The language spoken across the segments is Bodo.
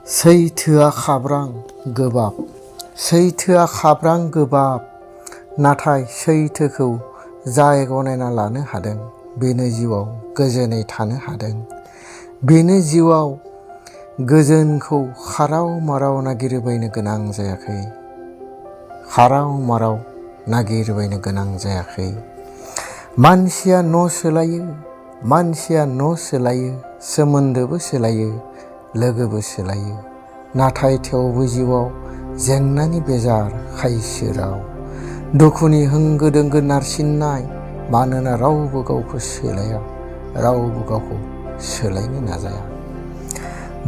सैथोआ खाब्रां गोबाब। सैथोआ खाब्रां गोबाब, नाथाय सैथोखौ जाय गनायना लानो हादों बेनो जिउआव गोजोनै थानो हादों। बेनो जिउआव गोजोनखौ खाराव माराव नागिरबायनो गोनां जायाखै। खाराव माराव नागिरबायनो गोनां जायाखै। मानसिया न' सोलायो, मानसिया न' सोलायो, सोमोन्दोबो सोलायो, लोगोबो सोलायो। नाथाय थेवबो जिउआव जेंनानि बेजार खायसोराव, दुखुनि होंगो दोंगो नारसिननाय। मानोना रावबो गावखौ सोलाया, रावबो गावखौ सोलायनो नाजाया।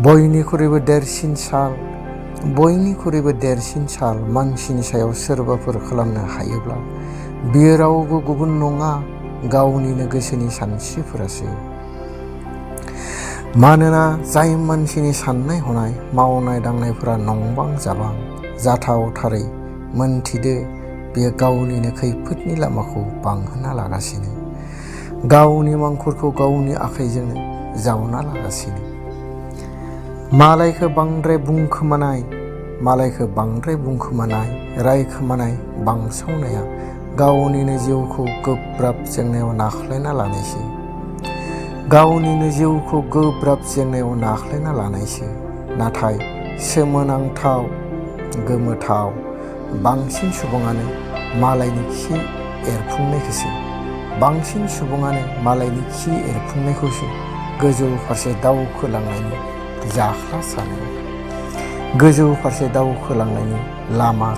बयनिख्रुइबो देरसिन साल, बयनिख्रुइबो देरसिन साल मानसिनि सायाव सोरबाफोर खालामनो हायोब्ला बियो रावबो गुबुन नङा, गावनिनो गोसोनि सानस्रिफोरासो। मानोना जाय मानसिनि साननाय हनाय मावनाय दांनायफोरा नंबां जाबां जाथावथारै मोनथिदो, बियो गावनिनो खैफोदनि लामाखौ बांहोना लागासिनो, गावनि मांखरखौ गावनि आखाइजोंनो जावना लागासिनो। मालायखौ बांद्राय बुंखोमानाय, मालायखौ बांद्राय बुंखोमानाय, रायखोमानाय, बांसावनाया गावनिनो जिउखौ गोब्राब जेंनायाव नाख्लायना लानायसो। गावनिनो जिउखौ गोब्राब जेंनायाव नाख्लायना लानायसो। नाथाय सोमोनांथाव, गोमोथाव, बांसिन सुबुङानो मालायनि खि एरफुंनायखौसो, बांसिन सुबुङानो मालायनि खि एरफुंनायखौसो गोजौ फारसे दावखोलांनायनि जाख्ला सानो, गोजौ फारसे दावखोलांनायनि लामा।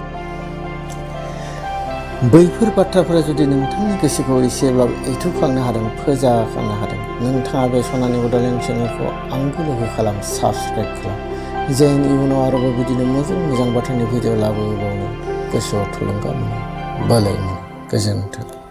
बैफोर बाथ्राफोरा जुदि नोंथांनि गोसोखौ एसेब्लाबो एथुखांनो हादों, फोजाखांनो हादों, नोंथाङा बे सनानि बड'लेण्ड चेनेलखौ आंगो लोगो खालाम, साबस्क्राइब खालाम, जेन इयुनाव आरोबाव बिदिनो मोजां मोजां बाथ्रानि भिडिअ लाबोबावनो गोसोआव थुलुंगा मोनो, बोलो मोनो। गोजोन्थों।